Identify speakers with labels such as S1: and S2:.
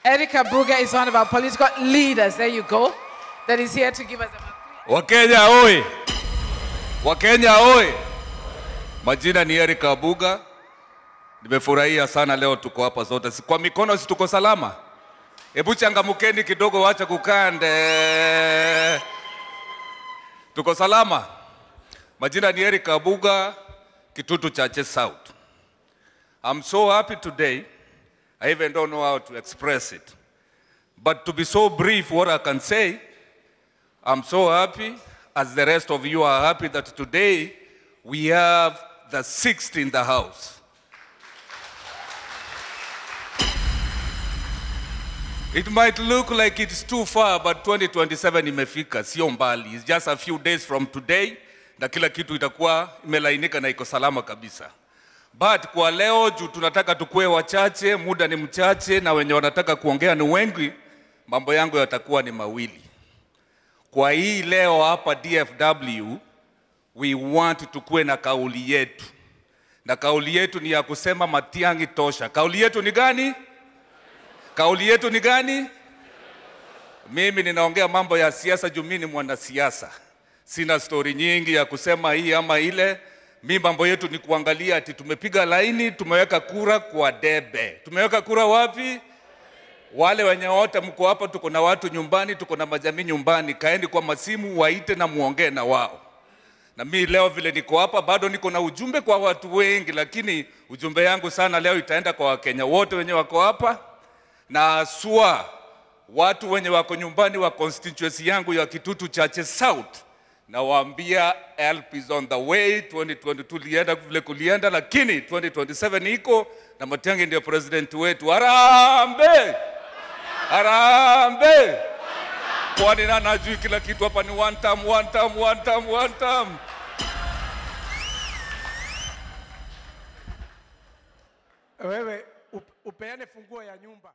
S1: Eric Abuga is one of our political leaders. There you go. That is here to give us a...
S2: Wakenya oi! Wakenya oi! Majina ni Eric Abuga. Nimefurahia sana leo tuko hapa zote. Kwa mikono si tuko salama? Hebu changamkeni kidogo, wacha kukande. Tuko salama? Majina ni Eric Abuga, Kitutu Chache South. I'm so happy today. I even don't know how to express it. But to be so brief, what I can say, I'm so happy, as the rest of you are happy, that today we have the sixth in the house. It might look like it's too far, but 2027 imefika, sio mbali. It's just a few days from today, na kila kitu itakuwa imelainika na iko salama kabisa. But kwa leo juu tunataka tukue wachache, muda ni mchache na wenye wanataka kuongea ni wengi, mambo yangu yatakuwa ni mawili. Kwa hii leo hapa DFW, we want tukue na kauli yetu. Na kauli yetu ni ya kusema Matiang'i tosha. Kauli yetu ni gani? Kauli yetu ni gani? Mimi ninaongea mambo ya siasa juu mimi ni mwanasiasa. Sina story nyingi ya kusema hii ama ile. Mimi mambo yetu ni kuangalia ati tumepiga laini, tumeweka kura kwa debe. Tumeweka kura wapi? Wale wenye wote mko hapa, tuko na watu nyumbani, tuko na majamii nyumbani. Kaeni kwa masimu, waite na muongee na wao. Na mimi leo vile niko hapa bado niko na ujumbe kwa watu wengi, lakini ujumbe yangu sana leo itaenda kwa Wakenya wote wenye wako hapa, na haswa watu wenye wako nyumbani wa constituency yangu ya Kitutu Chache South. Nawaambia help is on the way. 2022 lienda vile kulienda, lakini 2027 iko na Matiang'i ndio president wetu. Harambee! Harambee! Kwani nani hajui kila kitu hapa ni one term, one term, one term, one term.
S3: Wewe upeane funguo ya nyumba.